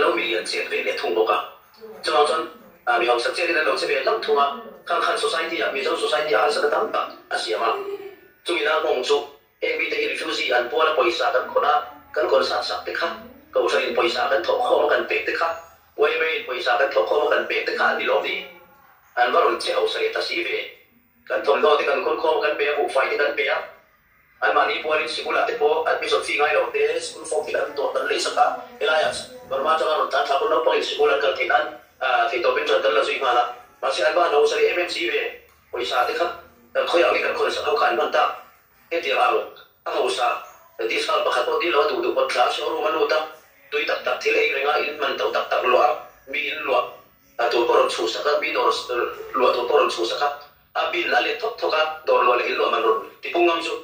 lo milian chet ve leh thung bawk a. Chuvang chuan mi hausa chetin an lo che ve hlauh thung a, khang khan society ah, Mizo society ah harsatna tam tak a siam a. Chumi na nghawng chu heng mite hi refugee an pual a pawisa kan khawn a, kan khawn sat sak te kha, kohhran in pawisa kan thawh khawm a kan pek te kha, yma in pawisa kan thawh khawm a kan pek te kha an ni lawm ni? An va rawn che hausa leh ta si ve. Kan thawmhnaw te kan khawn khawm a kan pe a, buhfai te kan pe a. Anmahni pualin sikulah te pawh admission fee ngai lo te school form te kan tuah kan lei sak a, helaiah Burma atanga rawn tlan thla pawn naupangin sikul an kal theih nan theihtawpin ṭan kan la zui nghal a, mahse an va han hausa leh em em si ve, pawisa te kha khawiah nge kan khawn sak ho kha an hman tak, hetiang ang a hausa discount pakhat pawh dil lo a duh duh pawt thla a showroom a lut a, tui tak tak thil ei reng a in man to tak tak luah a, mi in luah tur pawh rawn chhuhsak a, mi dawr luah tur pawh rawn chhuhsak a. A bill a let thawk thawk a, dawr luah leh in luah man rawn ti pung ngam chu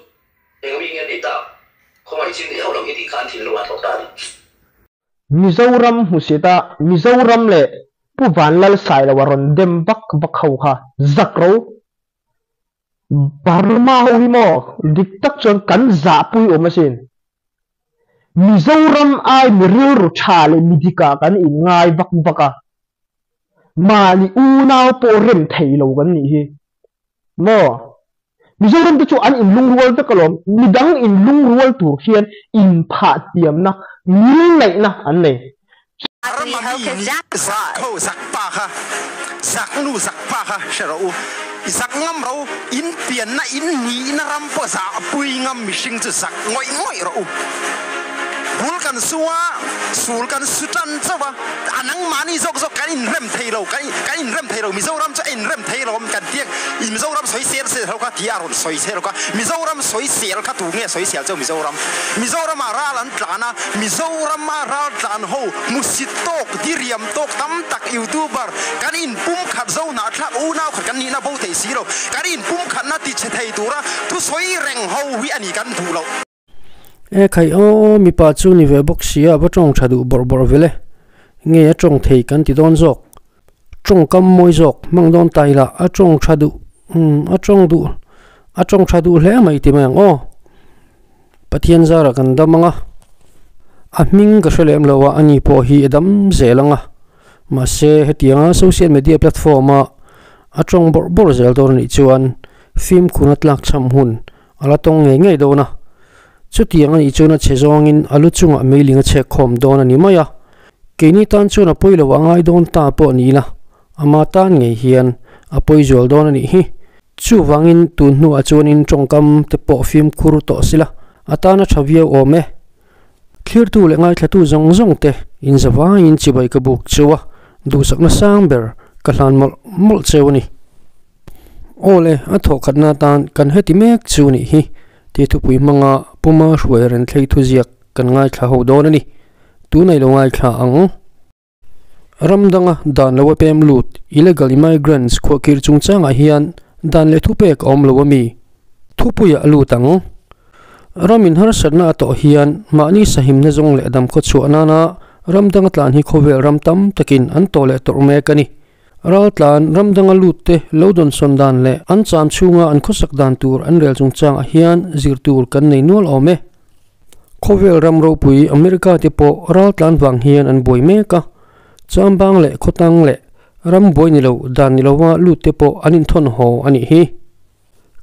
eng mi nge an ni tak? Khawngaih chin ni hauh lo hi tih kha an thinlung ah thawk ta a ni. Mizoram hmusit a Mizoram leh Pu Vanlalsailoa rawn dem vak vak ho kha zak ro Burma ho hi maw dik tak chuan kan zahpui awm asin. Mizoram ai mi rilru tha leh mi dikah kan inngai vak vak a, mahni unau pawh rem thei lo kan nih hi. Maw? Mizoram te chu an inlungrual vek alawm, midang inlungrual tur hian inphah hniamna, ngilneihna an nei. Rama mi nih zak ho zak pa kha zak nu zak pa kha hre rawh u zak ngam ro in pianna in nihna ram pawh zah pui ngam mihring chu zak ngawih ngawih rawh u bul kan su a sul kan su tan chauh a a nangmahni zawk zawk kan inrem thei lo kan kan inrem thei lo Mizoram chu a inrem thei lo kan tia Mizoram sawi sel sel ho kha tia a rawn sawi sel kha Mizoram sawi sel kha tu nge sawi sel chauh Mizoram Mizoramah ral an tlan a Mizoram a raltlan ho hmusit tawk, diriam tawk tam tak youtuber kan in pumkhat zo hnahthlak unau khat kan nihna bo thei si lo, kan in pumkhatna ti chhe thei tura thusawi reng ho hi a ni kan duh loh. E khai aw, mipa chu ni ve bawk sia va tawng tha duh bawrh bawrh vele, nge a tawng thei kan ti dawn zawk, tawngkam mawi zawk hmang dawn ta ila a tawng tha duh umm a tawng duh a tawng tha duh hle mai ti mai ang aw. Pathian zarah kan dam ang a, a hming ka hre lem lo a, ani pawh hi a dam zel ang a, mahse hetianga social media platform a a tawng bawrh bawrh zel dawn anih chuan fimkhurna tlak cham hun a la tawng ngei ngei dawn a, chutiang anih chuan a che zawngin a lu chungah meiling a chhek khawm dawn a ni mai a, keini tan chuan a pawi lo a ngai dawn ta pawh ni ila ama tan ngei hian a pawi zual dawn anih hi. Chuvangin tun hnuah chuanin tawngkam te pawh fimkhur tawh sila a tana tha viau awm e. Thlirtu leh ngaithlatu zawng zawng te inzavaiin chibai ka buk cheu a, duhsakna sang ber ka hlan mawlh mawlh cheu a ni. Aw le, a thawhkhatna atan kan heti mek chu nih hi tih thupui hmanga Puma hruai renthlei thuziak kan ngaithla ho dawn a ni. Tunah i lo ngaithla ang. Ram danga dan lo a pem lut, illegal immigrants, khuahkhir chungchangah hian dan leh thupek a awm lo a mi? Thupuiah a lut ang. Ramin harsatna a tawh hian mahni sahimna zawng leh dam khawchhuah nana ram danga tlan hi khawvel ram tam takin an tawh leh tawrh mek a ni. Raltlan ram danga lut te lo dawnsawn dan leh an cham chhunga an khawsak dan tur an rel chungchangah hian zir tur kan nei nual awm e. Khawvel ram ropui America te pawh raltlan vang hian an buai mek a, chambang leh khawtang leh ram buai ni lo dan ni lova lut te pawh an inthawn haw a nih hi.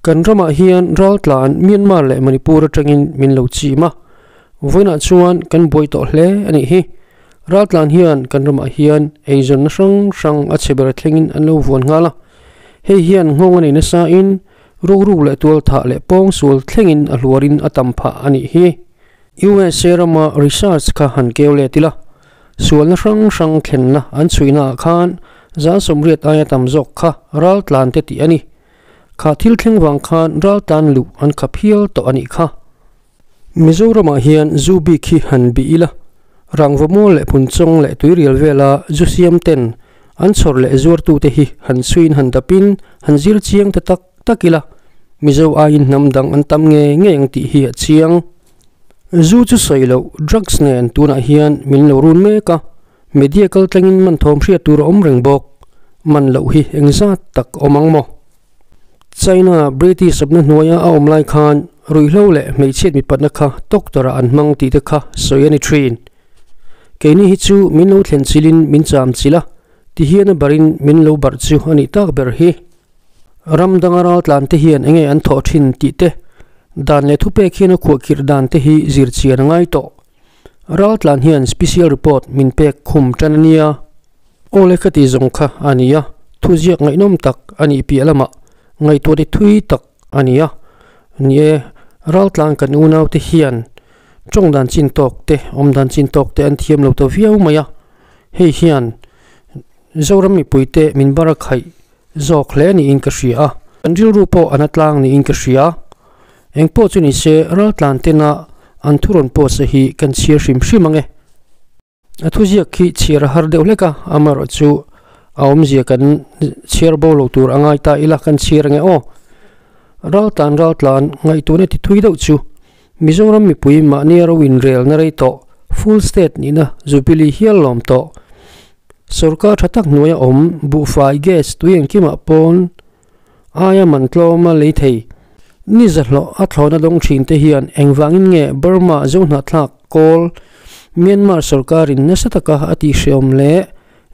Kan ramah hian raltlan Myanmar leh Manipur atangin min lo chim a, vawiinah chuan kan buai tawh hle a nih hi. Raltlan hian kan ramah hian eizawnna hrang hrang a chhe ber thlengin an lo vuan nghal a, hei hian nghawng a nei nasa in Rukruk leh tualthah leh pawngsual thlengin a hluarin a tam phah a nih hi. USA rama research kha han keu let ila, sualna hrang hrang thlenna an chhuihnaah khan zan 80 aia tam zawk kha raltlan te tih a ni. Kha thil thleng vang khan raltlan luh an khap hial tawh a nih kha. Mizoramah hian zu bik hi han bih ila, rangva mawl leh phunchawng leh tuirial vela zu siam ten an chhawr leh zuartute hi han chhuiin han dapin han zir chiang ta tak tak ila, Mizo aiin hnam dang an tam nge ngei ang tih hi a chiang. Zu chu sawi loh, drugs nen tunah hian min lo run mek a, media kal tlangin man thawm hriat tur a awm reng bawk, man loh hi engzat tak awm ang maw? China British awmna hnuaia a awm lai khan ruihhlo leh hmeichhiat mipatna kha doctor ah an hmang tih te kha sawi a ni thin. Keini hi chu min lo thlen chilin min cham chilh a, ti hian a barin min lo barh chu a nih tak ber hi. Ram danga raltlan te hian enge an thawh thin tih te, dan leh thupek hian a khuahkhirh dan te hi zir chian a ngai tawh. Raltlan hian special report min pek khum tan a nia. Aw le ka ti zawng kha a ni a, thuziak ngaihnawm tak a nih piah lamah ngaihtuah ti thui tak a ni a. Ni e, raltlan kan unaute hian tawng dan chin tawk te, awm dan chin tawk te an thiam lo ta viau mai a. Hei hian Zoram mipuite min bar a khaih zawk hle niin ka hria a, kan rilru pawh a na tlang niin ka hria. Engpawh chu ni se, raltlan tena an thu rawn post a hi kan chhiar hrim hrim ang e. A thuziak khi chhiar a har deuh hlek a, amaherawh chu a awmzia kan chhiar bo lo tur a ngai ta ila kan chhiar ange aw. Raltlan raltlan ngaihtuahna ti thui deuh chu Mizoram mipui mahnia ro inrelna rei tawh full state nihna Jubilee hial lawm tawh. Sorkar tha tak hnuaia awm buhfai gas tui engkimah pawn aia man tlawma lei thei. Ni zahlawh a thlawhna dawng thin te hian engvangin nge Burma zohnahthlak kawl Myanmar sorkarin nasa taka a tihhreawm leh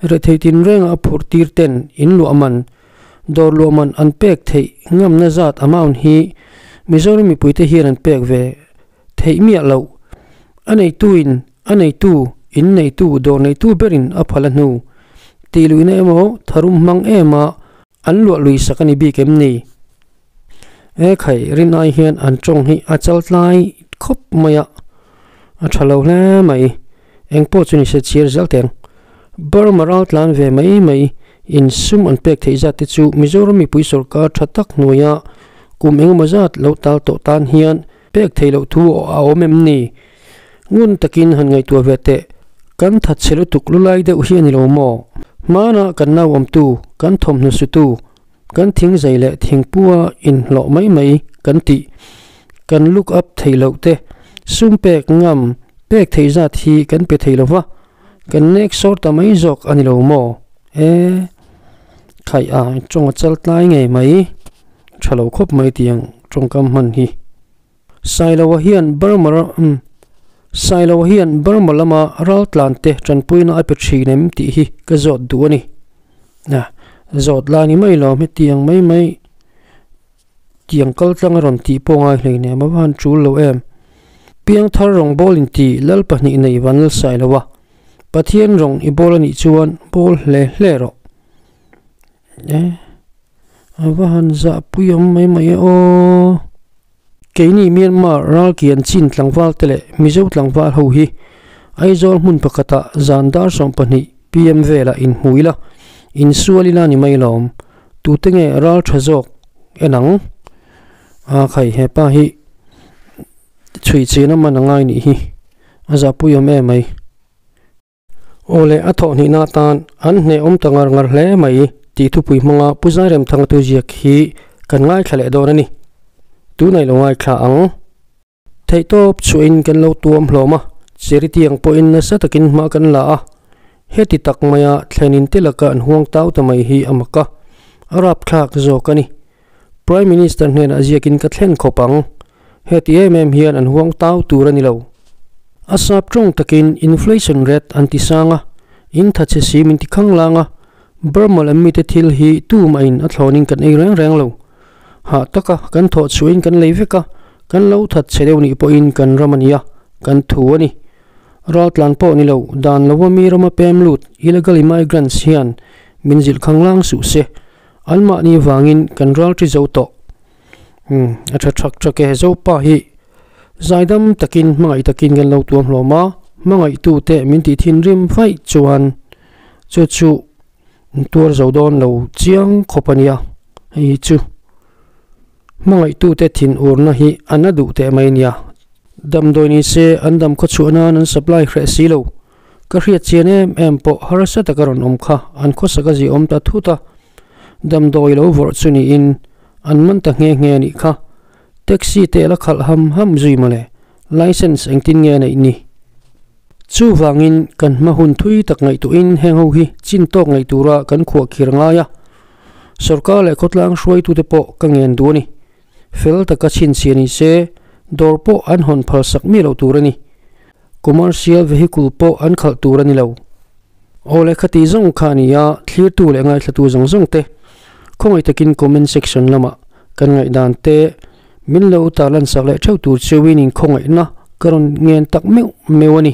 rethei tinrenga a phurh tir ten in luah man dawr luah man an pek theih ngamna zat amount hi Mizoram mipuite hian an pek ve theih miah loh. A neituin a neitu in neitu dawr neitu berin a phal a hnu tih luihna emaw tharum hmang ema An luah lui sak a ni bik em ni? E khai, rin ai hian an tawng hi a chal tlai khawp mai a, a tha lo hle mai. Eng pawh chu ni se chhiar zel teh ang. Burma ral tlan ve mai mai in sum an pek theih zat te chu Mizoram mipui sawrkar tha tak hnuaia kum engemaw zat lo tal tawh tan hian pek theih loh thu a awm em ni? Ngun takin han ngaihtuah ve teh, kan thatchhe lutuk lulai deuh hi a ni lo maw? Hmanah kan nauawmtu, kan thawmhnaw sutu, kan thingzai leh thingpua inhlawh mai mai kan tih, kan look up theih loh te, sum pek ngam, pek theih zat hi kan pe thei lo va, kan nek sawr ta mai zawk a ni lo maw? E, khaih a, tawng a chal tlai ngei mai, tha lo khawp mai tiang tawngkam hman hi. Sailoa hian Burma Sailoa hian Burma lama raltlante tanpuina a pe thin em tih hi ka zawt duh a ni. Zawt lai ni mai lo hetiang mai mai tiang kal tlang a rawn tih pawh ngai hlei nen a va han tul lo em. Piangthar rawng bawl in ti lal pahnih nei van lal Sailoa Pathian rawng i bawl a nih chuan bawl hle hle rawh. E a va han zahpui awm mai mai e aw. Keini Myanmar ralkian chin tlangval te leh Mizo tlangval ho hi Aizawl hmun pakhatah zan dar 20 pm velah inhmu ila, insual ila ni mai lawm. Tute nge ral tha zawk en ang? A khai hepa hi chhui chin a man a ngai nih hi a zahpui awm em mai. Aw le, a thawh hnihna atan an hneh awm ta ngar ngar hle mai tih thupui hmanga Pu Zairemthanga tu ziak hi kan ngaithla leh dawn a ni. Tunah i lo ngaithla ang. Theihtawp chhuahin kan lo tuam hlawm a, charity ang pawhin nasa takin hma kan la a. Heti tak maia thlenin te laka an huang tau ta mai hi a mak a, a rapthlak zawk a ni. Prime Minister hnenah ziakin ka thlen khawp ang. Heti em em hian an huang tau tur a ni lo. A sap tawng takin inflation rate an ti sang a, in thatchhe si min ti khang lang a, Burma lam mite thil hi tumahin a thlawnin kan ei reng reng lo. Hah taka kan thawh chhuahin kan lei vek a, kan lo thatchhe deuh nih pawhin kan ram a ni a, kan thu a ni. Raltlan pawh ni lo, dan lova mi rama pem lut, illegal immigrants, hian min zilh khang lang suh se. Anmahni vangin kan ral ṭi zo tawh. Umm, a ṭha ṭhak ṭhak e, Zopa hi zaidam takin hmangaih takin kan lo tuam hlawm a, hmangaihtute min tih thinrim vaih chuan chu chu tuar zo dawn lo chiang khawp a nia, hei hi chu hmangaihtute thinurna hi a na duh teh mai a nia. Damdawi ni se an dam khawchhuah nan an supply hreh si lo. Ka hriat chian em em pawh harsa taka rawn awm kha an khawsak a ziahawm ta thut a, damdawi lo vawrh chu niin an man ta nghe nghe a nih kha. Taxi te la khalh ham ham zui mawle, licence engtin nge a neih ni? Chuvangin kan hma hun thui tak ngaihtuahin heng ho hi chin tawk ngaih tura kan khuah khir ngai a, sorkar leh khawtlang hruaitute pawh ka ngen duh a ni. Fel taka chhinchhiah ni se, dawr pawh an hawn phalsak miah loh tur a ni. Commercial vehicle pawh an khalh tur a ni lo. Awle khati zawng kha a ni a, thlirtu leh ngaithlatu zawng zawng te khawngaih takin comment section lamah kan ngaihdan te min lo tarlan sak leh theuh tur cheuin inkhawngaihna ka rawn ngen tak meuh meuh a ni.